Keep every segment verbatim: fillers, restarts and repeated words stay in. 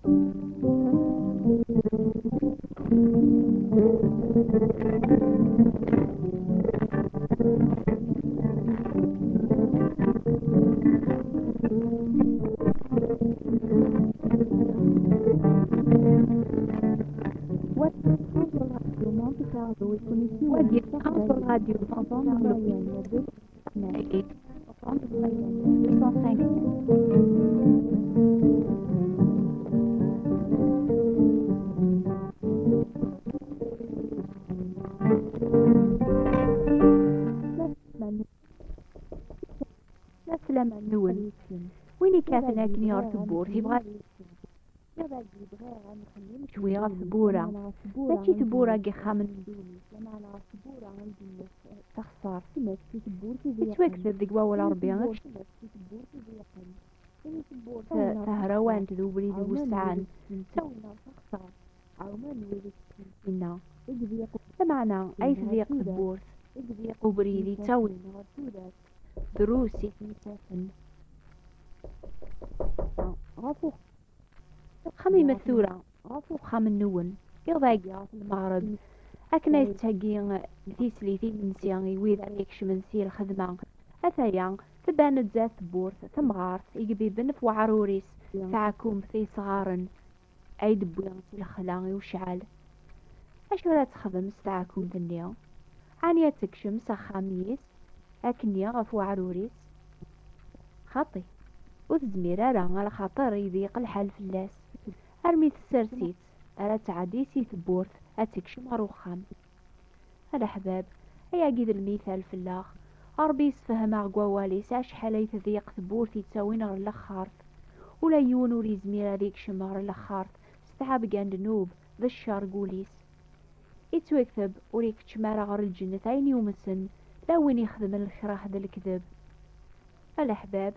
Wagi d Radio France Moyen deux cent cinq. La slama-nwen. Win ikkaten akken ɣer tewwurt, yebɣa ad yessew. Iḍ-agi bɣiɣ ad nxemmem cwi ɣef tewwura. Mačči tewwura n yixxamen n ddunit, lameɛna ɣef tewwura n lǧennet, taxṣart. Tettwakteb deg wawal n Ṛebbi, ta-, tahrawant d ubrid iwesɛen, ttawin ɣer taxṣart. Ɛumen wid i tettmessinna. Lameɛna ay tḍiq tewwurt, ubrid yettawin ɣer tudert. Drus i ten-ittafen. Ɣef uxxam. Xemmimet tura ɣef uxxam-nwen, iḍ-agi ɣef lmeɣreb, akken ay tettheggi tislit imensi i wid ara ikecmen si lxedma. Ataya, tban-d zdat tewwurt temɣart i ibiben ɣef weɛrur-is, taɛkumt yesɣaren ay d-tewwi si lexla i ucɛal. Acu ara texdem s taɛkumt-nni? Ɛni ad tekcem s axxam-is, akkenni ɣef weɛrur-is? Xaṭi, ur tezmir ara, alaxaṭer iḍiq lḥal fell-as, armi tessers-itt ara tɛeddi si tewwurt ad tekcem ɣer uxxam. A leḥbab, ayagi d lmital fell-aɣ. Ṛebbi yessefhem-aɣ deg wawal-is acḥal ay tḍiq tewwurt yettawin ɣer lexxart. Ula yiwen ur yezmir ad ikcem ɣer lexxart s ttɛebga n ddnub d ccer deg wul-is. Ittwakteb ur ikeččem ara ɣer lǧennet ayen yumsen, la win ixedmen lekrah d lekdeb. A leḥbab,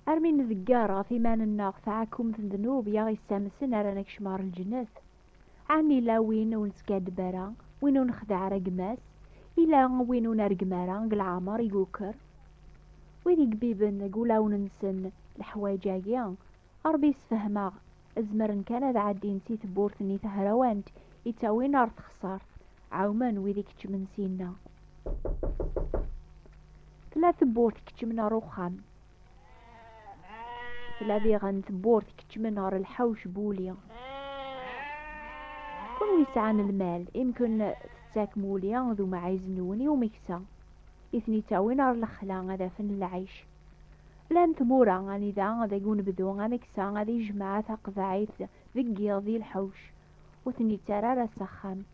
armi nḍegger ɣef iman-nneɣ taɛkumt n ddnub i aɣ-issamsen ara nekcem ɣer lǧennet. Ɛni illa win ur neskaddeb ara, win ur nexdeɛ ara gma-s? Illa win ur nergem ara deg leɛmer i yuker? Wid i ibiben deg wulawen-nsen leḥwayeǧ-agi, Ṛebbi yessefhem-aɣ, zemren kan ad ɛeddin si tewwurt-nni tahrawant i ttawin ɣer texṣart, ɛawmen wid ikeččmen sinna. Tella tewwurt ikeččmen ɣer uxxam. Tella diɣen tewwurt ikeččmen ɣer lḥewc n wuli. Kunwi yesɛan lmal, imken tettakem wuli d umɛiz-nwen i umeksa, i ten-ittawin ɣer lexla ad afen lɛic. Llan tmura anida deg unebdu ameksa ad ijmeɛ taqeḍɛit deg yiḍ di lḥewc, ur ten-ittarra ara s axxam.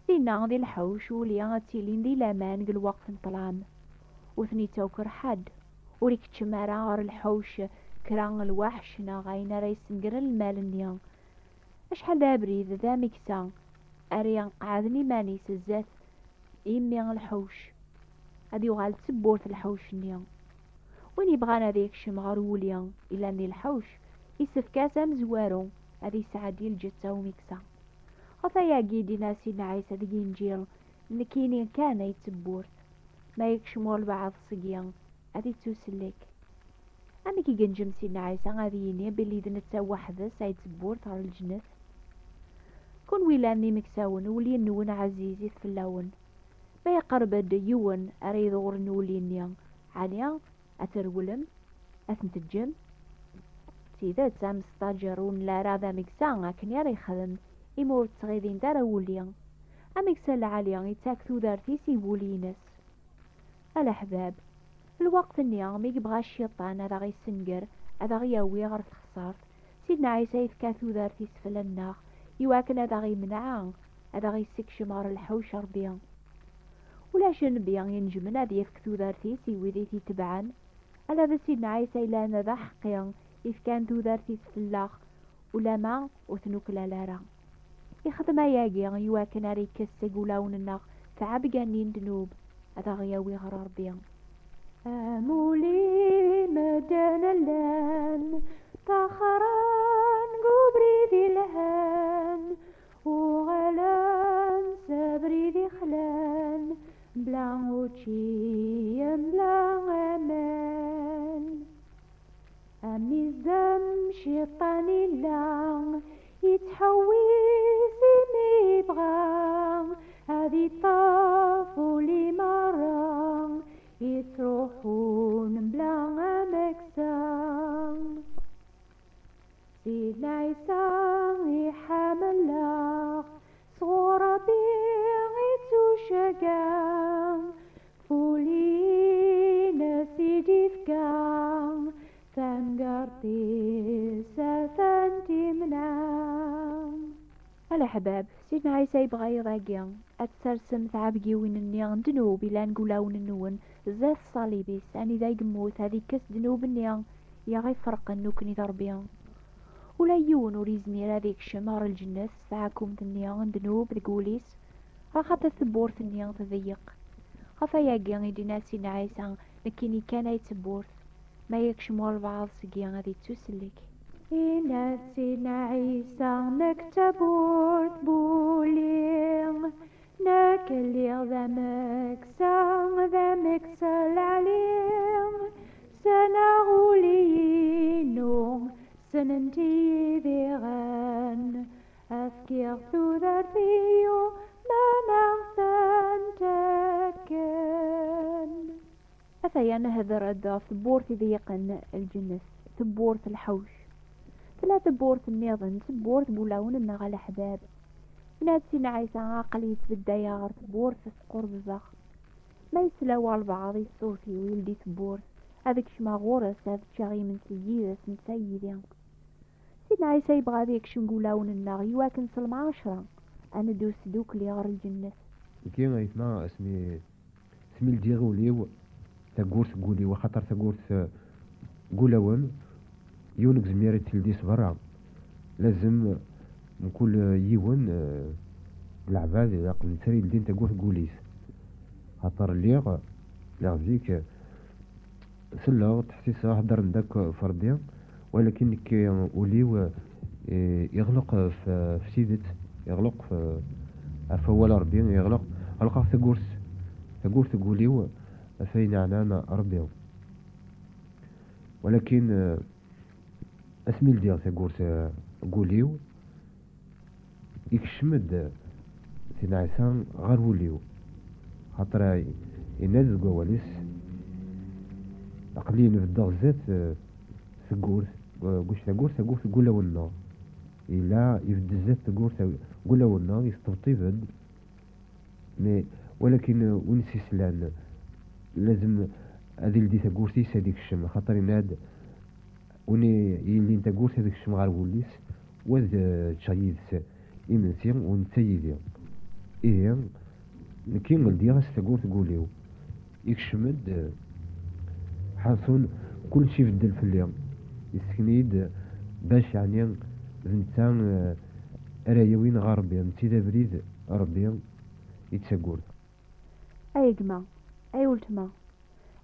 Dinna di lḥewc, wuli ad ttilin di laman deg lweqt n ṭṭlam. Ur ten-ittaker ḥedd, ur ikeččem ara ɣer lḥewc kra n lweḥc neɣ ayen ara yessengren lmal-nni. Acḥal d abrid d ameksa ara iqeɛden iman-is zdat immi lḥewc, ad yuɣal d tewwurt lḥewc-nni. Win yebɣan ad yekcem ɣer wuli yellan di lḥewc, issefk-as amezwaru ad yesɛeddi lǧetta umeksa. Ɣef wayagi i d-yenna Sidna Ɛisa deg Inǧil: "Nekkini kan ay d tewwurt, ma yekcem walbeɛḍ seg-i, ad ittusellek." Amek i yenǧem Sidna Ɛisa ad yini belli d netta weḥd-s ay d tewwurt ɣer lǧennet? Kunwi llan d imeksawen, ul-nwen ɛzizit fell-awen. Ma iqerreb-d yiwen ara iḍewren ul-nni, ɛni ad trewlem, ad ten-teǧǧem? D tidet, amestaǧer ur nelli ara d ameksa akken ara yexdem, imi ur ttɣidint ara wuli. Ameksa lɛali yettak tudert-is i wul-ines. A leḥbab, lweqt-nni mi yebɣa cciṭan ad aɣ-issenger, ad aɣ-yawi ɣer texṣart, Sidna Ɛisa yefka tudert-is fell-aneɣ, iwakken ad aɣ-imneɛ, ad aɣ-issekcem ɣer lḥewc Ṛebbi. Ulac nnbi inejmen ad yefk tudert-is i wid i t-itebɛen, ala d Sidna Ɛisa yellan d aḥeqqi, yefkan tudert-is fell-aɣ, ulama ur t-nuklal ara. Ixdem ayagi iwakken ara yekkes seg wulawen-nneɣ tɛebga-nni n ddnub, ad aɣ-yawi ɣer Ṛebbi. Amuli medden llan ttaxren deg ubrid yelhan, uɣalen s abrid ixlan, bla učči, bla aman. Amizem ciṭan illa, Sidna Ɛisa iḥemmel-aɣ, sɣur Ṛebbi ittuceggeɛ, f wul-ines i d-ifka, tamgerṭ-is atan timna. A leḥbab, Sidna Ɛisa yebɣa iḍ-agi ad tsersem tɛebgiwin-nni n ddnub ilan deg wulawen-nwen zdat ṣṣalib-is, anida i yemmut ad ikkes ddnub-nni i aɣ-iferqen nekkni d Ṛebbi. Ula yiwen ur yezmir ad ikcem ɣer lǧennet s tɛekkumt-nni n ddnub deg wul-is, axaṭer tewwurt-nni tḍeyyeq. Ɣef wayagi i d-yenna Sidna Ɛisa, nekkini kan ay d tewwurt, ma yekcem walbeɛḍ seg-i ad ittusellek. Yenna-d Sidna Ɛisa, nekk d tawwurt n wul-i, nekk lliɣ d ameksa, d ameksa lɛali, ssneɣ ul-inu, ssnen-iyi diɣen, ad fkiɣ tudert-iw ma neɣ tent akken. Ata-ya nehder-d ɣef tewwurt iḍeyqen lǧennet, tewwurt lḥewc. Tella tewwurt nniḍen, tewwurt n wulawen-nneɣ a leḥbab. Yenna-d Sidna Ɛisa, aql-i ttbeddayeɣ ɣer tewwurt tqurbeẓ-aɣ. Ma yesla walbeɛḍ i ṣṣut-iw, yeldi tewwurt, ad kecmeɣ ɣur-s, ad ččeɣ imensi yid-s, netta yid-i. Sidna Ɛisa yebɣa ad yekcem deg wulawen-nneɣ, iwakken s lemɛacra ad neddu sdukli ɣer lǧennet. Nekki, aytma, asmi, asmi ldiɣ ul-iw, tawwurt n wul-iw, axaṭer tawwurt, eh, n wulawen, yiwen ur yezmir ad t-yeldi s berra. Lazem mkul yiwen, eh, n leɛbad ilaq d netta ara yeldin tawwurt n wul-is. Axaṭer lliɣ, lliɣ zik, eh, Selleɣ, ttḥessiseɣ, heddren-d akk f Ṛebbi, walakin nekk ul-iw, eh, iɣleq f, f tidet, iɣleq f, ɣef wawal n Ṛebbi, iɣleq, ɣelqeɣ tawwurt, tawwurt n wul-iw ɣef ayen yeɛnan Ṛebbi. Walakin, eh, asmi ldiɣ tawwurt, eh, n wul-iw, ikcem-d Sidna Ɛisa ɣer wul-iw, xaṭer yenna-d deg wawal-is, aql-i beddeɣ zdat, eh, tewwurt, eh, deg tawwurt, tawwurt n wulawen-nneɣ. Yella ibedd zdat tewwurt n wulawen-nneɣ, yesṭebṭib-d. Mais, walakin, eh, win s-islan, lazem ad ildi tawwurt-is ad ikcem, xaṭer yenna-d, win i yellin tawwurt ad ikcem ɣer wul-is, u ad, eh, ččeɣ yid-s imensi, u netta yid-i. Ihi, nekki ldiɣ-as tawwurt n wul-iw. Ikcem-d, eh, ḥaṣun, kullec ibeddel fell-i. Yessken-iyi-d bac, yeɛni, d netta, eh, ara yawin ɣer Ṛebbi, netta i d abrid n Ṛebbi i d tawwurt. Ay gma, ay weltma,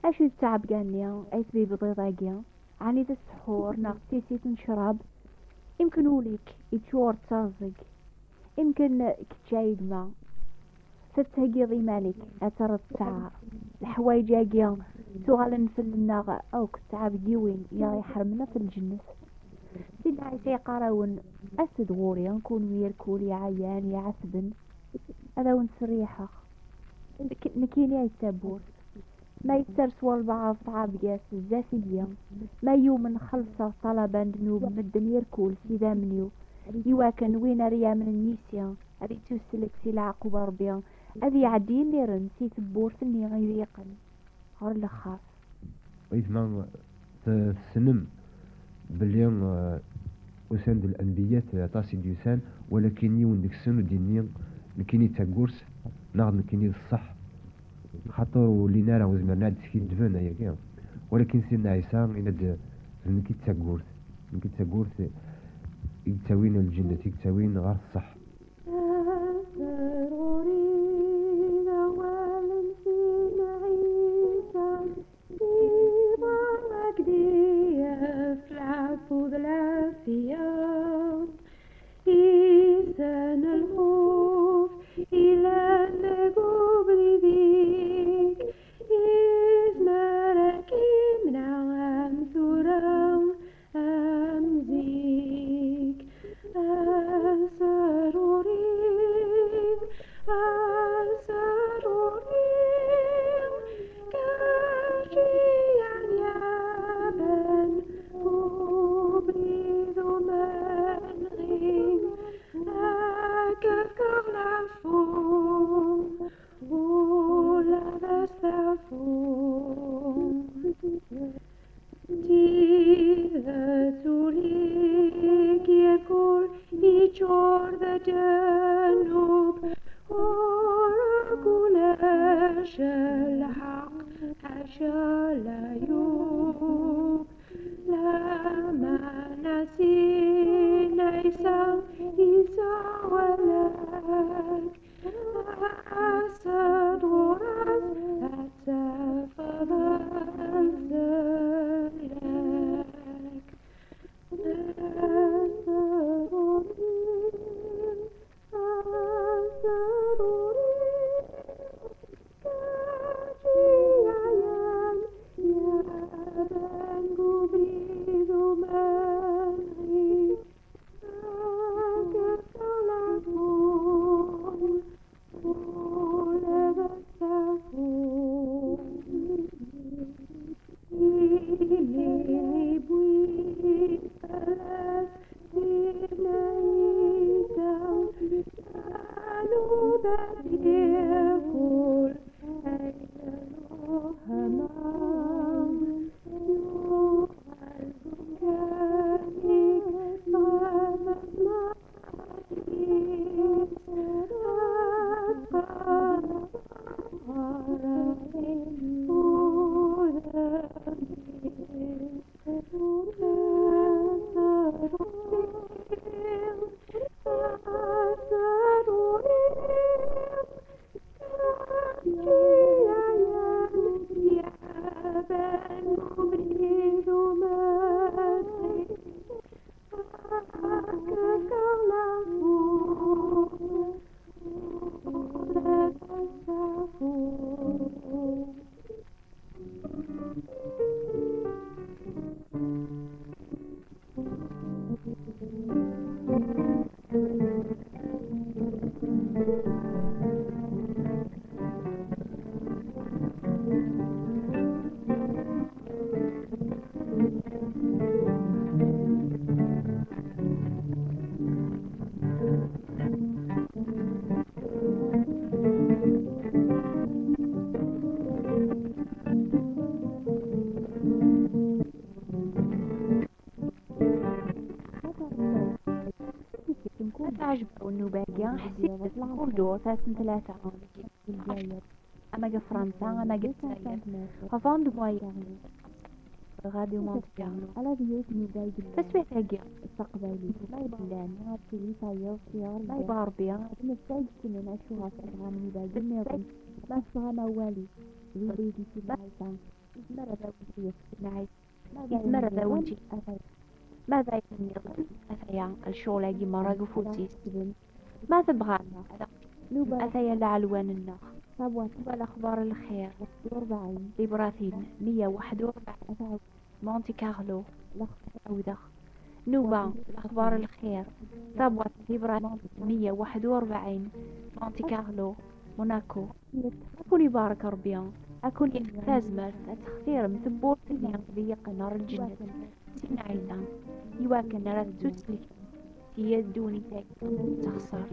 acu d ttɛebga-nni ay tbibḍiḍ-agi? Ɛni d ssḥur neɣ d tissit n ccrab? Imken ul-ik yeččur d taẓeg. Imken kečč, ay gma, tettheggiḍ iman-ik ad terreḍ ttɛar. Leḥwayeǧ-agi ttuɣalen fell-nneɣ akk d tɛebgiwin i aɣ-iḥermen ɣef lǧennet. Sidna Ɛisa yeqqar-awen, as-d ɣur-i, kunwi irkul iɛayan iɛetben, ad awen-ttserriḥeɣ. Nek-, nekkini ay d tawwurt. Ma yetters walbeɛḍ ttɛebga-s zdat-iyi, ma yumen xellṣeɣ ṭṭalaba n ddnub n medden irkul s idammen-iw, iwakken win ara yamnen yis-i ad ittuslek si leɛqub n Ṛebbi, ad iɛeddi imiren si tewwurt-nni iḍeyqen ɣer lexxer. Aytma, t-, tessnem belli, eh, usan-d lanbiyat aṭas i d-yusan, walakin yiwen deg-sen ur d-yenni nekkini d tawwurt neɣ nekkini d ṣṣeḥ, xaṭer ur llin ara, ur zmiren ad d-skiddben ayagi. Walakin Sidna Ɛisa yenna-d, d nekk i d tawwurt, nekk i d tawwurt i yettawin lǧennet, i yettawin ɣer ṣṣeḥ. Aser ɣur-i d awal n Sidna Ɛisa, iḍarrak di yaf lɛafu d lɛafiya. Isan lxuf ilan deg ubrid-ik, izmer ad k-imneɛ am tura am zik. Aser Yeččur d aǧanub, ɣur-k ulac lḥeqq, ḥaca leɛyub. Lameɛna Sin Ɛisa yessawal-ak, as-d ɣur-s ad tafeḍ fell-ak. Ma teɛjeb-awen nnuba-agi, ḥesset-d ɣef ddurt ass n tlata. Ama deg Fransa, ama deg Lezzayer. Ɣef rendez-vous-agi, Radio Monte Carlo. Taswiɛt-agi, ma yebɣa Rebbi, ad nessayed-ken acu ɣef tebɣam nnuba-agi nniḍen. Ma tesɣam awal-is, d ubrid i Sidna Ɛisa. Yezmer ad awen-t-yefk Sidna Ɛisa. Yezmer ad awen-t-yefk. Ma d ayen nniḍen, ataya lecɣal-agi merra deg ufus-is. Ma tebɣam, ataya lɛelwan-nneɣ. Tabwaṭ n Lexbar n Lxir, tibratin meyya u waḥed u rebɛin, Monte Carlo, awdeɣ. Nnuba, Lexbar n Lxir, tabwaṭ n tibratin meyya u waḥed u rebɛin, Monte Carlo, Monaco. Ad ken-ibarek Rebbi, ad ken-yefk tazmert ad textirem tewwurt-nni d iqqen ɣer lǧennet, Sidna Ɛisa, iwakken ara tettusellkem sya ddunit-agi d taxṣart.